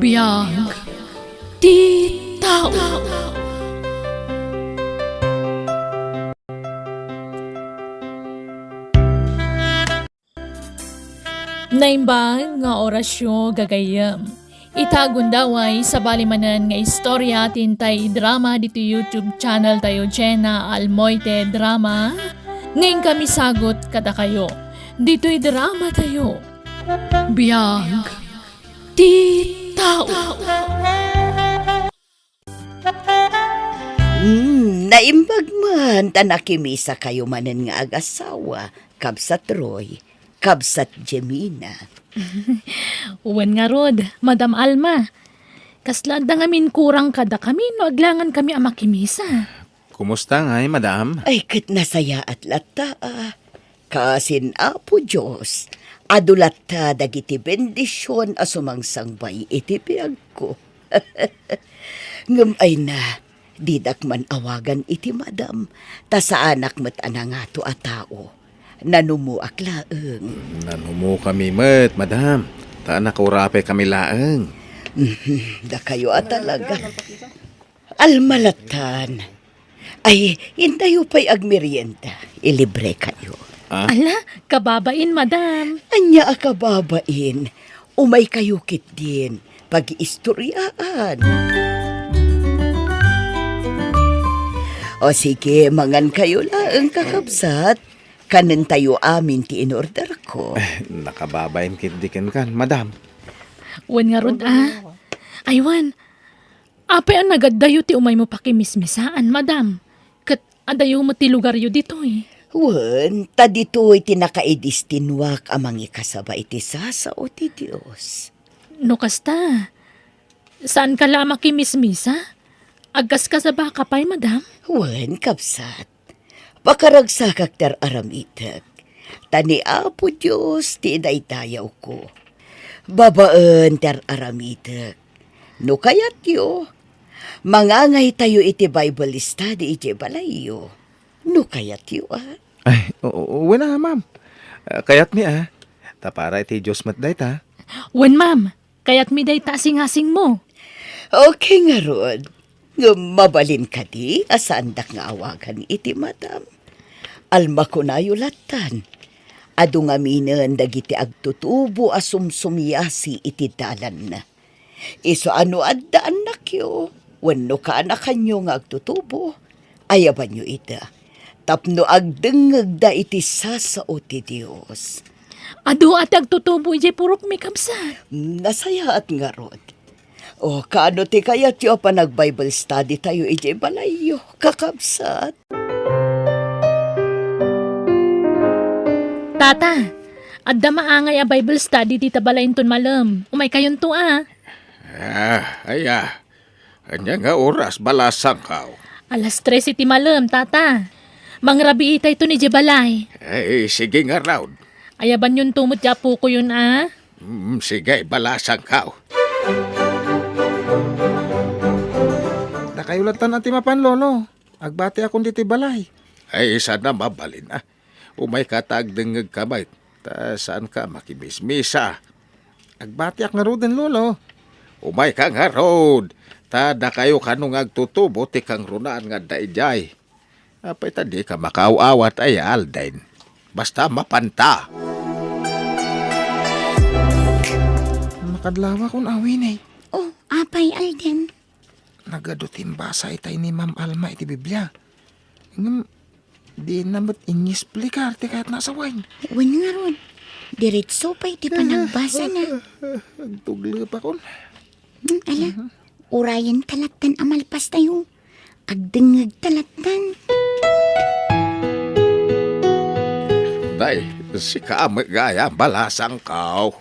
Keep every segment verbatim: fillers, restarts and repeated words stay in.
Biag ti tao. Naimbag nga orasyo, gagayyem. Ita gundaway, sabali manen nga istorya ti intay idrama ditoy YouTube channel tayo, Jenna Almoite Drama, nga inkami sagut kadakayo. Ditoy drama tayo. Biag ti tao. Hmm, naimbag man ta nakimisa kayo manen nga agasawa, Kabsat Roy, Kabsat Jemina. Wen ngarud, Madam Alma. Kasla adda ngamin kurang kadakami no aglangan kami a makimisa. Kumusta ngay, madam? Ay, ket nasayaat latta, a. Kasin Apo Dios, adu latta dagiti bendision a sumangsangbay iti biagko. Ngem ay na, didak man awagan iti madam, ta saanak met a nangato a tao. Nanumoak laeng. Nanumokami met, madam, ta nakaurapay kami laeng. Mhm, dakayo a talaga. Alma lattan. Ay, intayo pay agmerienda. Ilibre kayo. Ah? Ala, kababain, madam. Ania a kababain? Umay kayo ketdin. Pag-iistoriaan. O sige, mangan kayo laeng, kakabsat. Kanen tayo amin ti in-order ko. Eh, nakababain ketdi kenkan, madam. Wen ngarud, a. Aywan, apay a nagaddayo ti umaymo pakimismisaan, madam? Ket adayo met ti lugaryo ditoy. Wen, ta ditoy ti nakaidestinuak a mangikasaba iti sasao ti Dios. No kasta, saanka la a makimismisa? Agkaskasabaka pay, madam? Wen, kabsat. Pakaragsakak ti ar-aramidek, ta ni Apo Dios ti idaydayawko. Babaen ti ar-aramidek, no kayatyo, mangangaytayo iti Bible study idiay balayyo. No kayatyo, a. Ay, o-, o-, wen a, ma'am. Ah, kayatmi, a. Ta para iti Dios met dayta. Wen, ma'am. Kayatmi dayta a singasingmo. Okay ngarud. Ngem mabalin kadi a saandak nga awagan iti madam? Alma kunayo lattan. Adu ngaminen dagiti agtutubo a sumsumiasi iti dalanna. Isu a no adda annakyo wenno kaanakanyo nga agtutubo, ayabanyo ida tapno agdengngegda iti sasao ti Dios. Adu a ti agtutubo idiay purokmi, kabsat. Nasayaat ngarud. O, kaano ti kayatyo a panag-Bible study tayo idiay balayyo, kakabsat? Tata, adda maangay a Bible study dita balay inton malem. Umaykayonto, a. Ah, aya. Ania nga oras, balasangkaw? Alas tres iti malem, tata. Mangrabiitayton idiay balay. Ay, sige ngarud. Ayabanyonto met ti apokoyon, a. Mm, sige, balasangkaw. Dakayo lattan a ti mapan, Lolo. Agbatiakon ditoy balay. Ay, saan a mabalin, a. Umayka ta agdengngegka met, ta saanka a makimismisa. Agbatiak ngaruden, Lolo. Umayka ngarud, ta dakayo kano nga agtutubo ti kangrunaan nga adda idiay. Apay ta dika makaaw-awat a, Alden? Basta mapanta. Makadlawakon, Awini. Oh, apay, Alden? Nagadu ti imbasa itay ni Ma'am Alma iti Biblia. Ngem, dina met inyesplikar ti kayatna a sawen. Wen ngarud, diretso pay ti panagbasana. Agtuglepakon. Hmm, ala, mhm. Urayen ta lattan a malpastayo. Agdengngeg ta lattan. Day, sika met gayam, balasangkaw.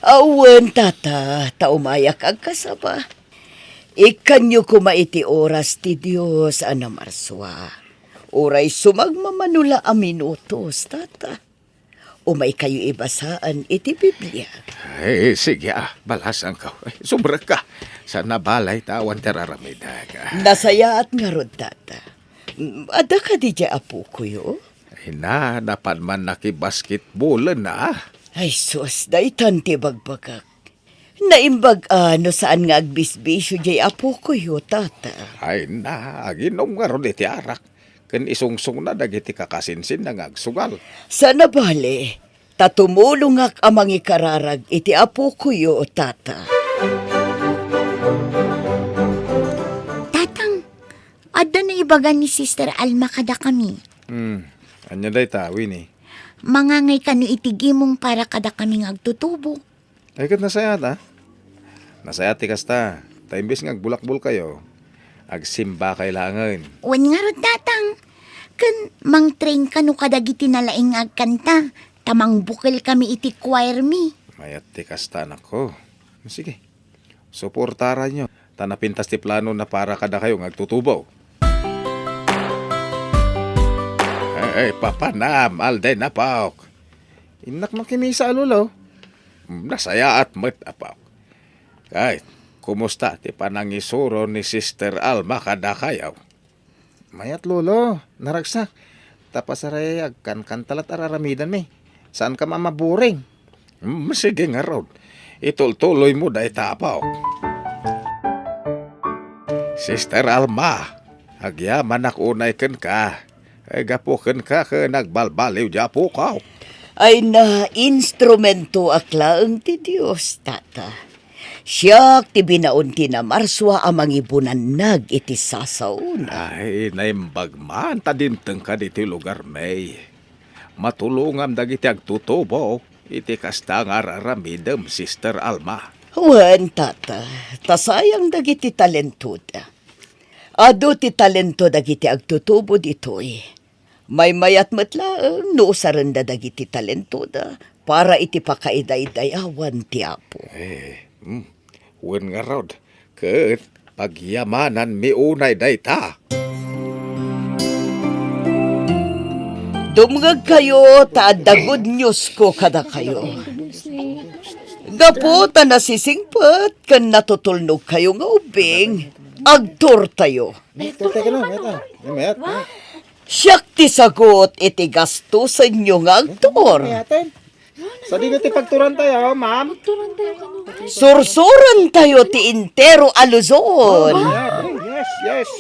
Awan, tata, ta umayak agkasaba. Ikkanyo koma iti oras ti Dios a namarsua. Uray sumagmamano la a minutos, tata. Umaykayo ibasaan iti Biblia. Ay, sige, a, balasangkaw. Ay, sumrekka. Saan a balay ta awan ti ar-aramidek. Nasayaat ngarud, tata. Mm, adda kadi diay apokoyo? Ay na, napan man nakibasketbolen, a. Ay, sus, daytan ti bagbagak. Naimbag a no saan nga agbisbisio diay apokoyo, Tata. Ay na, aginom ngarud iti arak, ken isungsongna dagiti kakasinsinna nga agsugal. Saan a bale, ta tumulongak a mangikararag iti apokoyo, Tata. Tatang, adda naibaga ni Sister Alma kadakami. Hmm, ania dayta, Winnie? Mangangay kano iti gimong para kadakami nga agtutubo. Ay, ket nasayaat, a? Nasayaat ti kasta, ta imbes nga agbulakbolkayo, agsimbakay laengen. Wen ngarud, Tatang. Ken mangtrain kano kadagiti nalaing nga agkanta, ta mangbukelkami iti choir mi. Mayat ti kasta, anakko. Sige, suportaranyo, ta napintas ti planona para kadakayo nga agtutubo. Ay, papanam, Alden, apok. Innak makimisa a lolo. Nasayaat met, apok. Kay, kumusta ti panangisuro ni Sister Alma kadakayo? Mayat, lolo. Naragsak. Ta pasarayag, kankanta la't ar-aramidanmi. Saan ka mamaboring? Mm, sige ngarud. Itultuloy mo dayta, apok. Sister Alma, agyamanak unay kenka. Ay, gapu kenka ket nagbalbaliw ti apok. Ay, na instrumentoak laeng ti Dios, Tata. Siak ti binaon ti namarsua a mangibunannag iti sasaona. Ay, naimbag man ta dimtengka ditoy lugarmi. Matulongam dagiti agtutubo iti kasta nga ar-aramidem, Sister Alma. Wen, Tata, ta sayang dagiti talentoda. Adu ti talento dagiti agtutubo ditoy. Maymayat met laeng no usarenda dagiti talentoda para iti pakaidaydayawan ti Apo. Eh, hmm. Wen ngarud, ket pagyamananmi unay dayta. Dumngegkayo ta adda good news ko kadakayo. Gapu ta nasisingpet ken natutulnogkayo nga ubbing, agturtayo. Ay, turtayo kano, mayat, ah. Mayat, mayat. Siak ti sagut iti gastusenyo nga agtur. Mayaten. Sadino ti pagturantayo, ma'am? Sursurantayo ti entero a Luzon. Yes, yes.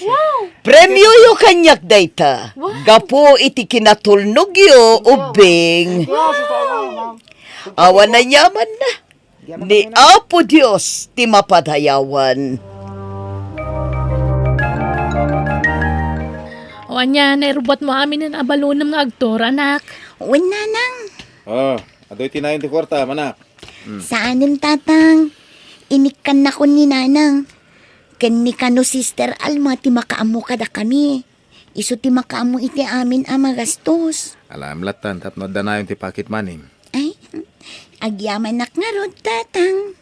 Premioyo kaniak dayta. Gapu iti kinatulnogyo, ubbing. Awan aniamanna. Ni Apo Dios ti mapadayawan. O ania, nairubbuatmo aminen a balonem nga agtur, anak? Wen, nanang. Ah, adu iti nayon ti kuarta, manak. Hmm. Saanen, tatang. Inikkannakon ni nanang. Ken ni kano Sister Alma ti makaammo kadakami. Isu ti makaammo iti amin a magastos. Alam lattan tapno adda nayon ti pocket money. Ay, agyamanak ngarud, tatang.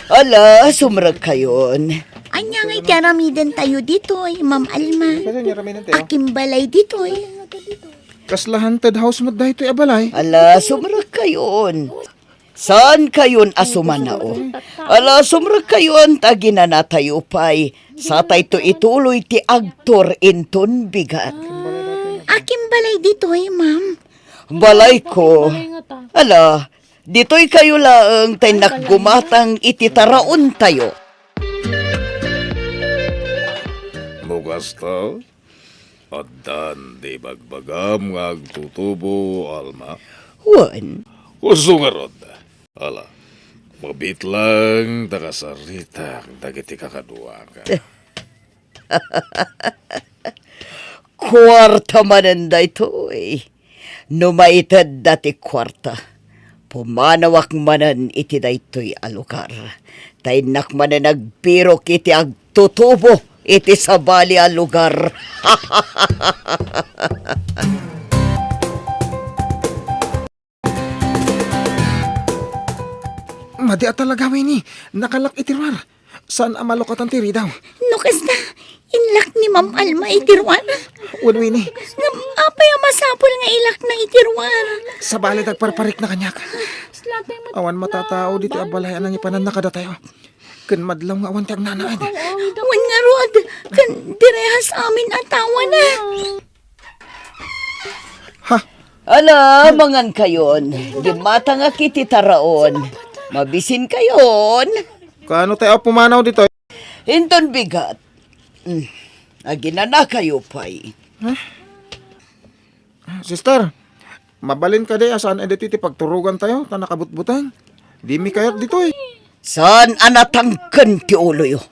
Ala, sumrekkayon. Ania nga iti aramidentayo ditoy, Ma'am Alma? Kasla nga aramidentayo? Akin balay ditoy. Kasla haunted house met daytoy a balay? Ala, sumrekkayon. Saankayon a sumanao. Ala, sumrekkayon ta aginanatayo pay. Satayto ituloy ti agtur inton bigat. Akin balay ditoy, ma'am? Balayko. Ala, ditoykayo laeng ta innak gumatang iti taraontayo. No kasta, addan ti ibagbagam nga agtutubo, Alma? Wen. Kusto ngarud. Ala, mabitlang ta kasaritak dagiti kakaduak. Kuarta manen daytoy. No maitedda ti kuarta, pumanawak manen iti daytoy a lugar. Ta innak manen agbirok iti agtutubo iti sabali a lugar. Madi a talaga, Winnie. Nakalak iti ruar. Saan a malukatan ti ridaw. No kasta, inlak ni Ma'am Alma iti ruar. Wen, Winnie. Ngem apay a masapul nga ilakna iti ruar? Sabali, agparparikna kaniak. Awan matatao ditoy a balay a nangipananna kadatayo. Ken madlaw nga awan ti agnanaed. Wen ngarud, ken direhas amin a tawana. Ha? Ala, mangan kayon. Dimmatangak iti taraon. Mabisin kayon. Kaano tayo pumanaw ditoy? Inton bigat. Mm. Aginana kayo pay. Sister, mabalin kadi a saan ditoy ti pagturogan tayo, ta nakabutbuteng? Dimi kayat ditoy. Saan a natangken ti uloyo?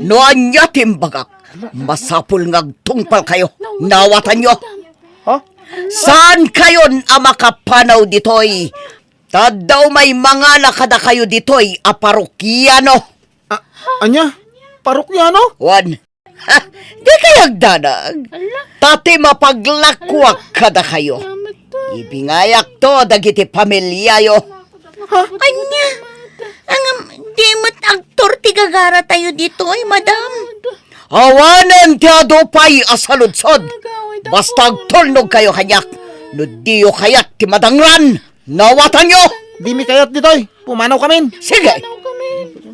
No ania ti imbagak, masapul nga agtungpal kayo. Nawatanyo? Ha? Saan kayon a makapanaw ditoy? Ta adda umay mangala kadakayo ditoy a parokiano. A-, ania? Parokiano? Wen. Ha, di kay agdanag. Ala. Ta ti mapaglakuak kadakayo. Ibingayakto dagiti pamiliayo. Ha? Ania? Ngem, di met agtor ti gagara tayo ditoy, madam? Awanen ti adu pay a saludsod. Basta agtulnog kayo kaniak. No diyo kayat ti madangran, nawatanyo. Dimi kayat ditoy. Pumanaw kamin. Sige.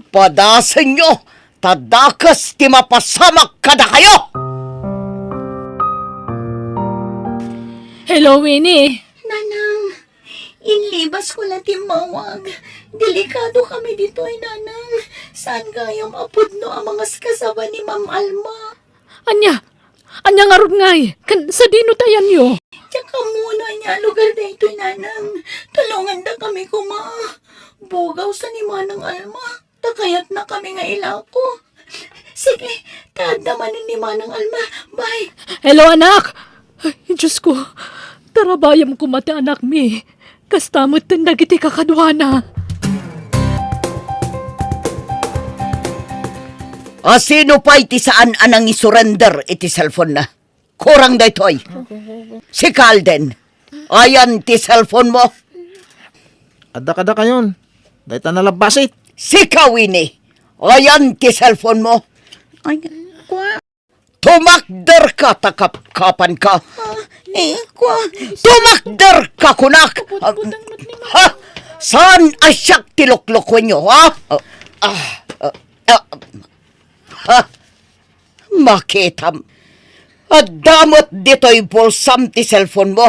Padasenyo. Ta dakes ti mapasamak kadakayo! Hello, Winnie. Nanang, inlibas ko la ti immawag. Delikado kami ditoy, Nanang. Saan gayam a pudno a mangaskasaba ni Ma'am Alma? Ania? Ania ngarud ngay? Ken sadino ti ayanyo? Diak ammo no ania a lugar daytoy, Nanang. Tulongandakami koma. Bugaw sa ni Manang Alma. Ta kayatna kami nga ilako. Sige, ta adda manen ni Manang Alma. Bye. Hello, anak! Ay, Diyos ko, tarabayam koma ti anakmi. Kasta met ten dagiti kakaduana. A sino pay ti saan a nangisurrender iti cellphone-na? Kurang daytoy. Sika, Alden. Ayan ti cellphone mo. Adda kadakayon. Dayta nalabbasit. Sika, Winnie. Ayan ti cellphone mo. Ay, kwa. Tumakder ka, ta kapkapan ka. Ah, eh, kwa. Tumakder ka, kunak. Ha? Saan a siak ti loklokuenyo, ha? Ah, ah, ah, ah. Ha? Makitam. Adda met ditoy bulsam ti cellphone mo.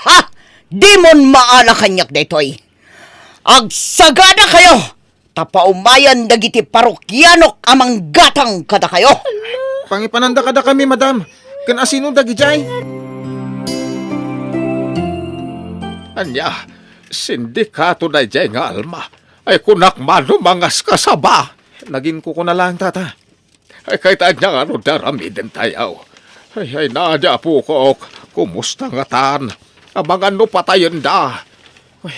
Ha? Dimon maala kaniak daytoy. Agsagada kayo, ta paumayan dagiti parokianok a manggatang kadakayo. Pangipananda kadakami, madam. Ken asino dagidiay? Ania, sindikato daydiay nga Alma? Ay, kunak man no mangaskasaba. Naginkukuna laeng, tata. Ay, kayat ania nga no ti aramiden tayo? Ay, ay, Nadia, apokok, kumusta ngatan? Amangan no patayenda. Ay,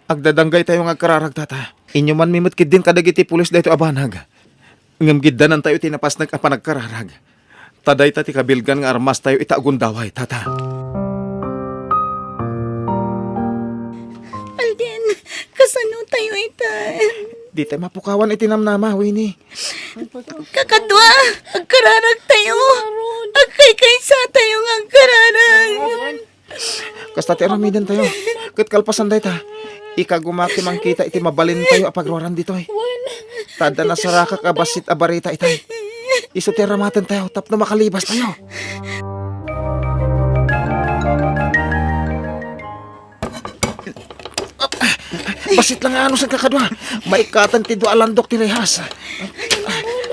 agdadanggay tayo nga agkararag, tata. Inyumanmi met ketdin kadagiti pulis daytoy a banag. Ngem giddanan tayo ti napasnek a panagkararag. Ta dayta ti kabilgan nga armas tayo ita a gundaway, tata. Alden, kasano tayo ita? Di tayo mapukawan iti namnama, Winnie. Kakadua, agkararag tayo. Agkaykaysa tayo nga agkararag. Kasta ti aramiden tayo. Ket kalpasan dayta, ikagumak ti mangkita iti mabalin tayo a pagruaran ditoy. Ta adda nasarakak a bassit a barita itay. Isu ti aramaten tayo tapno makalibas tayo. Bassit la nga anusen, kakadua. Maikatan ti dua a landok ti rehas.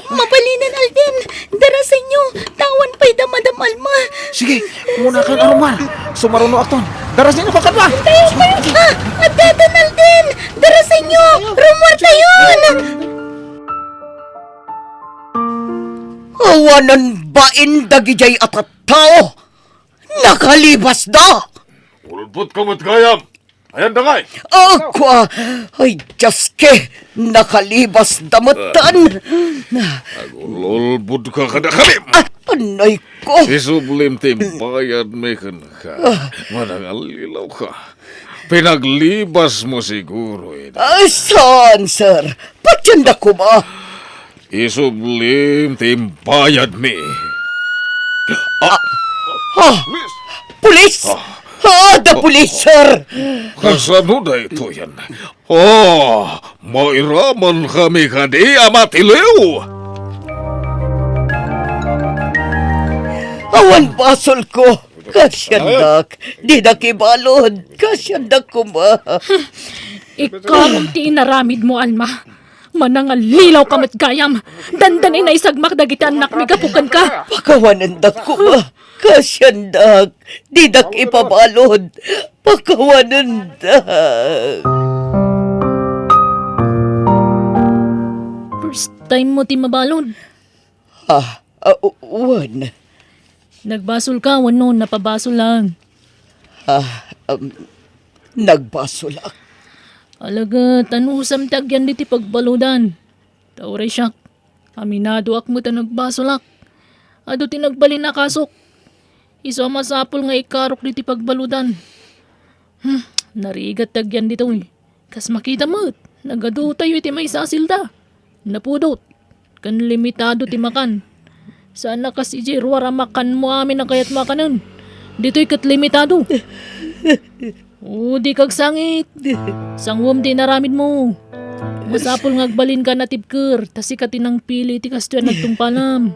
Mabalinen, Alden. Darasenyo. Tawan pay da Madam Alma. Sige, umuna kayon a rummuar. Sumaruno akton. Darasenyo, kakadua. Tayo, tayo. Ah, addaten, Alden. Darasenyo. Rummuar tayon. Awanen bain dagidiay a tattao. Nakalibasda. Ulbodka met gayam. Ayan da ngay. Ah, kua. Ay, Diyos ke. Nakalibasda metten. Agululbodka kadakami. Ah, anay ko. Isublim ti imbayadmi kenka. Ah. Manangallilaw ka. Pinaglibasmo siguro, ida. Ah, saan, sir? Patienda koma. Isublim ti imbayadmi. Ah, ah, pulis! Ah, the police, sir! Kasano daytoyen? Ah, mairaman kami kadi a matiliw! Awan basol ko. Kasiandak, dinak ibalud. Kasiandak koma. Ikarom ti inaramidmo, Alma. Manangallilaw ka met gayam. Dandani naisagmak dagiti annakmi gapu kenka. Pakawanendak koma. Kasiandak, dinak ipabalud. Pakawanendak. First time mo ti mabalud? Ah, ah, u-, wen. Nagbasolka wenno napabasol lang? Ah, um, nagbasolak. Alagad, anusam ti agyan diti pagbaludan? Ta uray siak, aminadoak met a nagbasolak. Adu ti nagbalin a kasok. Isu a masapul nga ikarok diti pagbaludan. Hmm, narigat ti agyan ditoy. Kas makita met, nagadutayo iti maysa a selda. Napudot. Ken limitado ti makan. Saan a kas idiay ruar a makanmo amin a kayatmo a kanen. Ditoy ket limitado. O, dika agsangit. Sanguem ti inaramidmo. Masapul nga agbalinka a natibker, ta sika ti nangpili iti kastoy a nagtungpalam.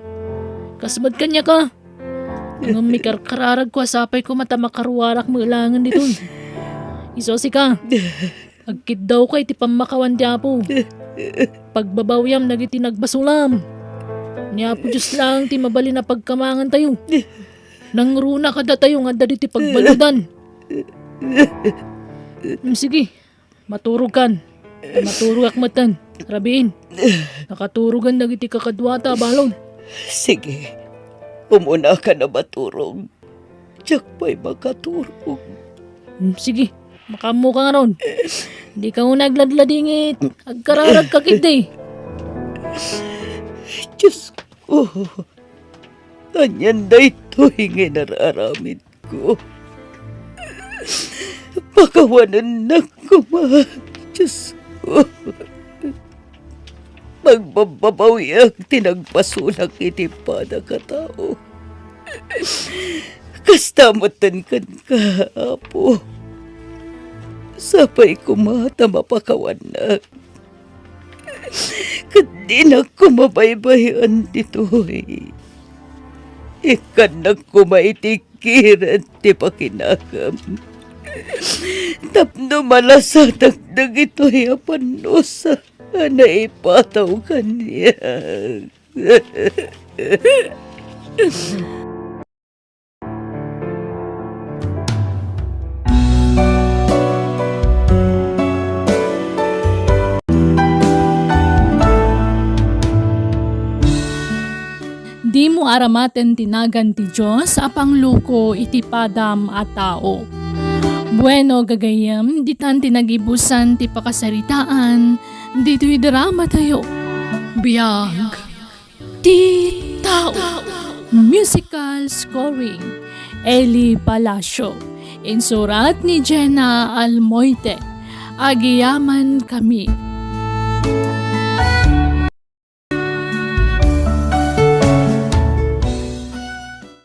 Kas met kaniaka. Ngem mikarkararagko a sapay koma ta makaruarak met laengen ditoy. Isu a sika. Agkiddawka iti pammakawan ti Apo. Pagbabawiam dagiti nagbasolam. Ni Apo Dios laeng ti mabalin a pagkamangantayo. Nangruna kadatayo nga adda ditoy pagbaludan. Mm, sige, maturogkan. Maturogak metten. Rabiin. Nakaturogen dagiti kakaduata a balon. Sige, umunakan a maturog. Diak pay makaturog. Hmm, sige, makaammoka ngarud. Dika unay agladladingit. Agkararagka ketdi. Diosko, anian daytoy nga inar-aramidko? Pakawanennak koma, Diosko. Magbabbabawiak ti nagbasolak iti padak a tao. Kasta metten kenka, Apo. Sapay koma ta mapakawannak. Ket dinak koma baybay-an ditoy. Ikkannak koma iti kired ti pakinakam. Tapno malasatak dagitoy a pannusa a naipataw kaniak. Dimo aramaten ti nagan ti Dios a pangluko iti padam a tao. Bueno, gagayyem, ditan ti nagibusan ti pakasaritaan ditoy dramatayo. Biag ti tao. Musical scoring, Eli Palacio. Insurat ni Jenna Almoite. Agyamankami.